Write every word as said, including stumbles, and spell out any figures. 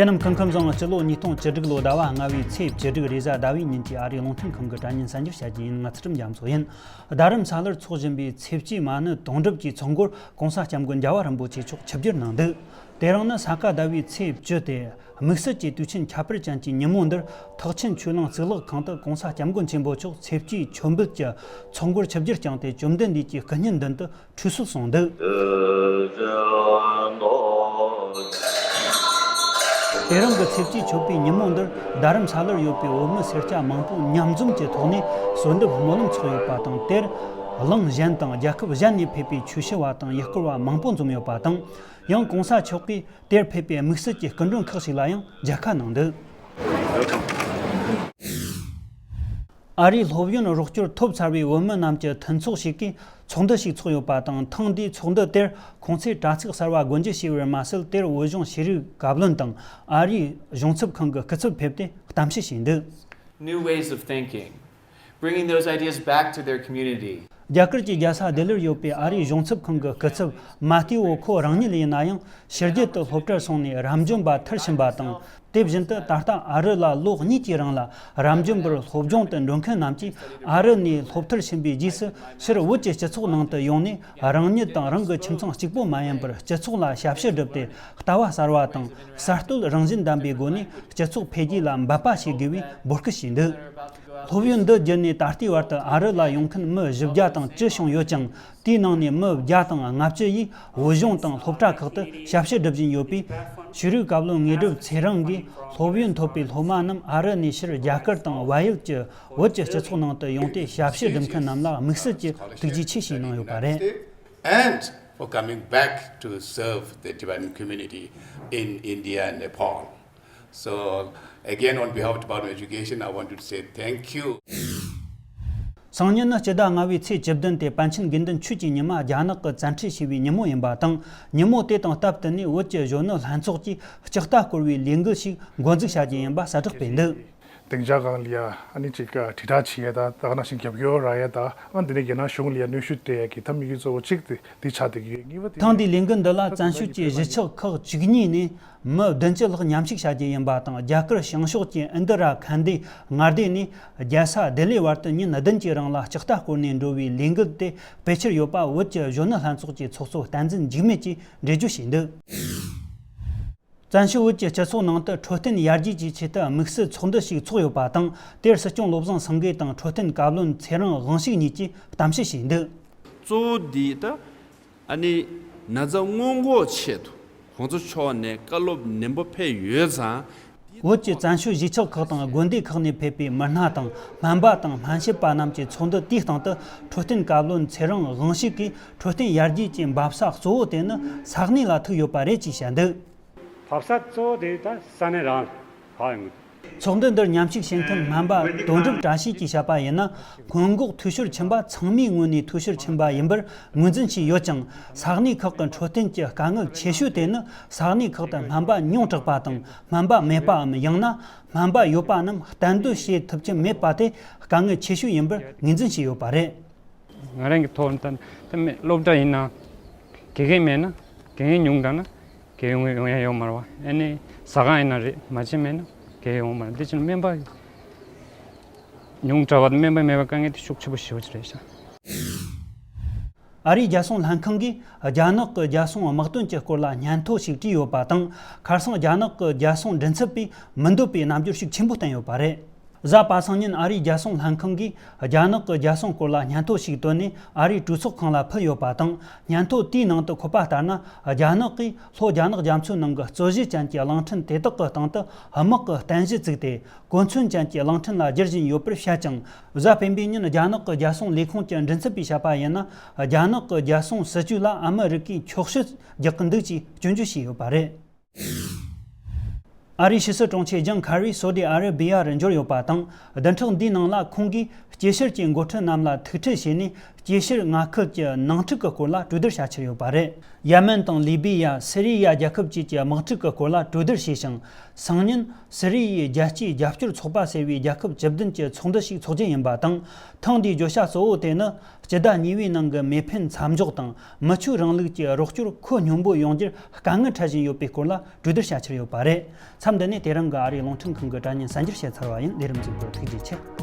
དེ་རྣམས་ཁམས་ཁམས་བཟང་། སྤྱི་ལོ་ཉིས་སྟོང་བཅུ་དྲུག་ལོ་ཟླ་བ་ལྔ་བའི་ཚེས་བཅུ་དྲུག་རེས་གཟའ་ཟླ་བའི་ཉིན་གྱི་ཨ་རིའི་རླུང་འཕྲིན་ཁང་གི་དྲ་བརྙན་གསར་འགྱུར་བྱ་རྒྱུ་ཡིན། ང་ཚུལ་ཁྲིམས་རྒྱ་མཚོ་ཡིན། རྡ་རམ་ས་ལར་འཚོགས་བཞིན་པའི་ཚེས་བཅུའི་མ་ཎི་དོན་གྲུབ་ཀྱི་ཚོགས་འཁོར་༸གོང་ས་༸སྐྱབས་མགོན་རྒྱལ་བ་རིན་པོ་ཆེ་མཆོག་ཆིབས་བསྒྱུར་གནང་འདུག་དེ་རིང་ནི་ས་ག་ཟླ་བའི་ཚེས་བཅུ་སྟེ། དམིགས་བསལ་གྱི་དུས་ཆེན་ཁྱད་པར་ཅན་གྱི་ཉིན་མོ་འདིར། ཐེག་ཆེན་ཆོས་གླིང་གཙུག་ལག་ཁང་དུ་༸གོང་ས་༸སྐྱབས་མགོན་ཆེན་པོ་མཆོག་ཚེས་བཅུའི་མཆོད་འབུལ་གྱི་ཚོགས་འཁོར་ཆིབས་བསྒྱུར་བསྐྱངས་ཏེ། བཅོམ་ལྡན་འདས་ཀྱི་སྐུ་བརྙན་མདུན་དུ་ཁྲུས་གསོལ་གསུངས་འདུག་དེ་རིང་གི་ཚེས་བཅུའི་མཆོད་པའི་ཉིན་མོ་འདིར། རྡ་རམ་ས་ལར་ཡོད་པའི་བོད་མི་སེར་སྐྱ་མང་པོ་མཉམ་འཛོམས་ཀྱི་ཐོག་ནས་གསོལ་འདེབས་སྨོན་ལམ་འཚོགས་ཡོད་པ་དང་། དེར་གླིང་གཞན་དང་རྒྱལ་ཁབ་གཞན་ནས་ཕེབས་པའི་ཆོས་ཞུ་བ་དང་ཡུལ་སྐོར་བ་མང་པོ་འཛོམས་ཡོད་པ་དང་། ཡང་༸གོང་ས་མཆོག་གིས་དེར་ཕེབས་པའི་དམིགས་བསལ་གྱི་སྐུ་མགྲོན་ཁག་ཅིག་ལ་ཡང་མཇལ་ཁ་གནང་འདུག་ཨ་རིའི་སློབ་ཡོན་རོགས་སྐྱོར་ཐོབ་ཚར་བའི་བོད་མི་རྣམས་ཀྱི་མཐུན་ཚོགས་ཤིག་གིས་ཚོགས་འདུ་ཞིག་འཚོགས་ཡོད་པ་དང་། ཐེངས་འདིའི་ཚོགས་འདུ་དེར་ཁོང་ཚོས་དྲ་ཚིགས་གསར་བ་སྒོ་འབྱེད་བྱས་པར་མ་ཟད། དེར་བོད་གཞུང་ཤེས་རིག་བཀའ་བློན་དང་ཨ་རིའི་གཞུང་ཚབ་ཁང་གི་སྐུ་ཚབ་ཕེབས་ཏེ་གཏམ་བཤད་བྱས་འདུག New ways of thinking, bringing those ideas back to their community. རྒྱ་གར་གྱི་རྒྱལ་ས་ལྡི་ལིར་ཡོད་པའི་ཨ་རིའི་གཞུང་ཚབ་ཁང་གི་སྐུ་ཚབ་མ་ཏི་ཨོ་ཁོ་རང་ཉིད་ཡིན་ན་ཡང་། ཕྱི་རྒྱལ་དུ་སློབ་གྲྭར་སོང་ནས་རབ་འབྱམས་པ་མཐར་ཕྱིན་པ་དང་། དེ་བཞིན་དུ་ད་ལྟ་ཨ་རི་ལ་ལོ་གཉིས་ཀྱི་རིང་ལ་རབ་འབྱམས་པར་སློབ་སྦྱོང་དུ་འགྲོ་མཁན་རྣམས་ཀྱིས། ཨ་རི་ནས་སློབ་མཐར་ཕྱིན་པའི་རྗེས་སུ་ཕྱིར་བོད་ཀྱི་སྤྱི་ཚོགས་ནང་དུ་ཡོང་ནས། རང་ཉིད་དང་རང་གི་ཁྱིམ་ཚང་གཅིག་པོ་མ་ཡིན་པར་སྤྱི་ཚོགས་ལ་ཞབས་ཕྱི་བསྒྲུབས་ཏེ། ལྟ་བ་གསར་བ་དང་གསར་གཏོད་རང་བཞིན་ལྡན་པའི་སྒོ་ནས་སྤྱི་ཚོགས་འཕེལ་རྒྱས་ལ་འབད་པ་བྱེད་དགོས་པའི་འབོད་སྐུལ་བྱས་འདུག་སློབ་ཡོན་འདི་བརྒྱུད་ནས་ད་ལྟའི་བར་དུ་ཨ་རི་ལ་ཡོང་མཁན་མི་བཞི་བརྒྱ་དང་བཅུ་བྱུང་ཡོད་ཅིང་། དེའི་ནང་ནས་མི་བརྒྱ་དང་ལྔ་བཅུ་ཡིས་བོད་གཞུང་དང་སློབ་གྲྭ་ཁག་ཏུ་ཞབས་ཕྱི་སྒྲུབ་བཞིན་ཡོད་པས། ཤེས་རིག་བཀའ་བློན་དངོས་གྲུབ་ཚེ་རིང་གིས། སློབ་ཡོན་ཐོབ་པའི་སློབ་མ་རྣམས་ཨ་རི་ནས་ཕྱིར་རྒྱ་གར་དང་བལ་ཡུལ་གྱི་བོད་ཀྱི་སྤྱི་ཚོགས་ནང་དུ་ཡོང་སྟེ་ཞབས་ཕྱི་སྒྲུབ་མཁན་རྣམས་ལ་དམིགས་བསལ་གྱི་ཐུགས་རྗེ་ཆེ་ཞུས་གནང་ཡོད་པ་རེད། And for coming back to serve the Tibetan community in India and Nepal. So, again, on behalf of Department of Education, I want to say thank you. སང་ཉིན་ནི་སྤྱི་ཟླ་ལྔ་བའི་ཚེས་བཅུ་བདུན་སྟེ། པཎ་ཆེན་དགེ་འདུན་ཆོས་ཀྱི་ཉི་མ་རྒྱ་ནག་གི་བཙན་ཁྲིད་བྱས་པའི་ཉིན་མོ་ཡིན་པ་དང་། ཉིན་མོ་དེ་དང་སྟབས་བསྟུན་ནས་བོད་ཀྱི་གཞོན་ནུ་ལྷན་ཚོགས་ཀྱིས་ལྕགས་རྟ་བསྐོར་བའི་ལས་འགུལ་ཞིག་འགོ་འཛུགས་བྱ་རྒྱུ་ཡིན་པ་གསལ་བསྒྲགས་སྤེལ་འདུག་སྡིངས་ཆ་སྒང་ལ་ཡ་ཨ་ནི་ཅིག་དྲིལ་བསྒྲགས་བྱེད་ཡས་དང་། ད་ག་ནང་བཞིན་རྒྱབ་སྐྱོར་རག་ཡས་དང་། ཨ་འདི་ནས་རྒྱ་ནག་གཞུང་ལ་ཡ་གནོན་ཤུགས་སྤྲད་ཡས་ཀྱི་ཐབས་དམིགས་ཡུལ་གཙོ་བོ་གཅིག་དེ་འདི་ཆགས་བསྡད་ཀྱི་ཡོད། གཉིས་པ་དེ། ཐེངས་འདིའི་ལས་འགུལ་འདི་ལ་བཙན་བྱོལ་གྱི་གཞིས་ཆགས་ཁག་བཅུ་གཉིས་ནས་མི་བདུན་ཅུ་ལྷག་མཉམ་ཞུགས་བྱ་རྒྱུ་ཡིན་པ་དང་། རྒྱ་གར་བྱང་ཕྱོགས་ཀྱི་ཨིན་དི་ར་ཁན་དྷེ་མངའ་སྡེ་ནས་རྒྱལ་ས་ལྡི་ལི་བར་དུ་ཉིན་བདུན་གྱི་རིང་ལ་ལྕགས་རྟ་བསྐོར་ནས་འགྲོ་བའི་ལས་འགུལ་དེ་སྤེལ་འཆར་ཡོད་པ་བོད་ཀྱི་གཞོན་ནུ་ལྷན་ཚོགས་ཀྱི་ཚོགས་གཙོ་བསྟན་འཛིན་འཇིགས་མེད་ཀྱིས་འགྲེལ་བརྗོད་བྱས་འདུག་བཙན་བྱོལ་བོད་ཀྱི་སྤྱི་ཚོགས་ནང་དུ་འཕྲོད་བསྟེན་ཡར་རྒྱས་ཀྱི་ཆེད་དུ་དམིགས་བསལ་ཚོགས་འདུ་ཞིག་འཚོགས་ཡོད་པ་དང་། དེར་སྲིད་སྐྱོང་བློ་བཟང་སེང་གེ་དང་འཕྲོད་བསྟེན་བཀའ་བློན་ཚེ་རིང་དབང་ཕྱུག་གཉིས་ཀྱིས་གཏམ་བཤད་བྱས་འདུག་གཙོ་བོ་འདི་ད་ཨ་ནི་ན་ཚ་སྔོན་འགོག་ཆེད་དུ་གོང་ས་མཆོག་ནས་བཀའ་སློབ་ནན་པོ་ཕེབས་ཡོད་ཙང་། བོད་ཀྱི་བཙན་བྱོལ་གཞིས་ཆགས་ཁག་དང་དགོན་སྡེ་ཁག་ནས་ཕེབས་པའི་མི་སྣ་དང་སྨན་པ་དང་སྨན་ཞབས་པ་རྣམས་ཀྱི་ཚོགས་འདུ་དེའི་སྟེང་དུ། འཕྲོད་བསྟེན་བཀའ་བློན་ཚེ་རིང་དབང་ཕྱུག་གིས་འཕྲོད་བསྟེན་ཡར་རྒྱས་ཀྱི་འབབ་ས་གཙོ་བོ་དེ་ནི་ས་གནས་ལ་ཐུག་ཡོད་པ་རེད་ཅེས་བཤད་འདུག་བབས་ས་གཙོ་བོ་དེ་ད་ས་གནས་རང་ལ་ཕར་ཡོང་གི། ཚོགས་འདུ་འདིར་མཉམ་ཞུགས་བྱེད་མཁན་སྨན་པ་དོན་གྲུབ་བཀྲ་ཤིས་ཀྱིས་བཤད་པ་ཡིན་ན། སྔོན་འགོག་འཐུས་ཤོར་ཕྱིན་པ་ཚང་མའི་ངོས་ནས་འཐུས་ཤོར་ཕྱིན་པ་ཡིན་པར་ངོས་འཛིན་བྱས་ཡོད་ཅིང་། ས་གནས་ཁག་གི་འཕྲོད་བསྟེན་གྱི་དཀའ་ངལ་ཆེ་ཤོས་དེ་ནི་ས་གནས་ཁག་ཏུ་སྨན་པ་ཉུང་དྲགས་པ་དང་སྨན་པ་མེད་པའམ། ཡང་ན་སྨན་པ་ཡོད་པ་རྣམས་གཏན་སྡོད་བྱེད་ཐུབ་ཀྱི་མེད་པ་དེ་དཀའ་ངལ་ཆེ་ཤོས་ཡིན་པར་ངོས་འཛིན་བྱས་ཡོད་པ་རེད། ང་རང་གི་ཐོག་ནས་ད་ད་མེད། སློབ་གྲྭ་ཡིན་ན་དགེ་རྒན་མེད་ན། དགེ་རྒན་ཉུང་དྲགས་ན་དགེ་རྒན་ཡོང་ཡ་ཡོད་མ་རེད་བ། ཨ་ནི་ཟ་ཁང་ཡིན་ན་རེད། མ་བྱན་མེད་ན་དགེ་རྒན་ཡོང་མ་རེད། འདི་ཕྱིར་སྨན་པ་ཉུང་དྲགས་པ་དང་སྨན་པ་མེད་པ་དཀའ་ངལ་དེ་ཤུགས་ཆེ་པོ་ཞེ་པོ་ཅིག་རེད་ཤག་ཨ་རིའི་རྒྱལ་སྲུང་ལྷན་ཁང་གིས་རྒྱ་ནག་གི་རྒྱལ་སྲུང་དམག་དོན་གྱི་སྐོར་ལ་སྙན་ཐོ་ཞིག་བྲིས་ཡོད་པ་དང་། ཁ་སང་རྒྱ་ནག་གི་རྒྱལ་སྲུང་མགྲིན་ཚབ་པས་མི་འདོད་པའི་རྣམ་འགྱུར་ཞིག་ཆེན་པོ་བསྟན་ཡོད་པ་རེད། གཟའ་པ་སངས་ཉིན་ཨ་རིའི་རྒྱལ་སྲུང་ལྷན་ཁང་གིས་རྒྱ་ནག་གི་རྒྱལ་སྲུང་སྐོར་ལ་སྙན་ཐོ་ཞིག་བཏོན་ནས་ཨ་རིའི་གྲོས་ཚོགས་ཁང་ལ་ཕུལ་ཡོད་པ་དང་། སྙན་ཐོ་དེའི་ནང་དུ་འཁོད་པ་ལྟར་ན། རྒྱ་ནག་གིས་ལྷོ་རྒྱ་ནག་རྒྱ་མཚོའི་ནང་གི་རྩོད་གཞི་ཅན་གྱི་གླིང་ཕྲན་དེ་དག་གི་སྟེང་དུ་དམག་གི་རྟེན་གཞི་བཙུགས་ཏེ། གོ་མཚོན་ཅན་གྱི་གླིང་ཕྲན་ལ་བསྒྱུར་བཞིན་ཡོད་པར་བཤད་ཅིང་། གཟའ་སྤེན་པའི་ཉིན་རྒྱ་ནག་གི་རྒྱལ་སྲུང་ལས་ཁུངས་ཀྱི་མགྲིན་ཚབ་པས་བཤད་པ་ཡིན་ན། རྒྱ་ནག་གི་རྒྱལ་སྲུང་སྲིད་ཇུས་ལ་ཨ་མི་རི་ཀས་འཁྱོག་བཤད་རྒྱག་གི་འདུག་ཅེས་སྐྱོན་བརྗོད་བྱས་ཡོད་པ་རེད། ཨ་རིའི་ཕྱི་སྲིད་དྲུང་ཆེ་ཇོན་ཁ་རི་སོ་ཏི་ཨ་ར་བི་ཡ་རུ་འབྱོར་ཡོད་པ་དང་། བདུན་ཕྲག་འདིའི་ནང་ལ་ཁོང་གིས་སྐྱེ་ཤར་གྱི་འགོ་ཁྲིད་རྣམས་ལ་ཐུག་འཕྲད་བྱས་ནས། དཀྱིལ་ཤར་མངའ་ཁུལ་གྱི་ནང་འཁྲུག་གི་སྐོར་ལ་གྲོས་བསྡུར་བྱ་འཆར་ཡོད་པ་རེད། ཡ་མན་དང་ལི་བི་ཡ། སི་རི་ཡ་རྒྱལ་ཁབ་བཅས་ཀྱི་དམག་འཁྲུག་གི་སྐོར་ལ་གྲོས་བསྡུར་བྱས་ཤིང་། སང་ཉིན་སི་རི་ཡའི་རྒྱལ་སྤྱིའི་རྒྱབ་སྐྱོར་ཚོགས་པ་ཟེར་བའི་རྒྱལ་ཁབ་བཅུ་བདུན་གྱི་ཚོགས་འདུ་ཞིག་འཚོགས་རྒྱུ་ཡིན་པ་དང་། ཐེངས་འདིའི་བརྗོད་བྱ་གཙོ་བོ་དེ་ནི། སྤྱི་ཟླ་གཉིས་པའི་ནང་གི་མེ་འཕེན་མཚམས་འཇོག་དང་། མི་ཆོས་རིང་ལུགས་ཀྱི་རོགས་སྐྱོར་ཁོད་སྙོམས་པོ་ཡོང་རྒྱུར་དཀའ་ངལ་འཕྲད་བཞིན་ཡོད་པའི་སྐོར་ལ་གྲོས་བསྡུར་བྱ་འཆར་ཡོད་པ་རེད། མཚམས་འདི་ནས་དེ་རིང་གི་ཨ་རིའི་རླུང་འཕྲིན་ཁང་གི་དྲ་བརྙན་གསར་འགྱུར་བཤད་ཚར་བ་ཡིན། ལས་རིམ་གཟིགས་པར་ཐུགས་རྗེ་ཆེ།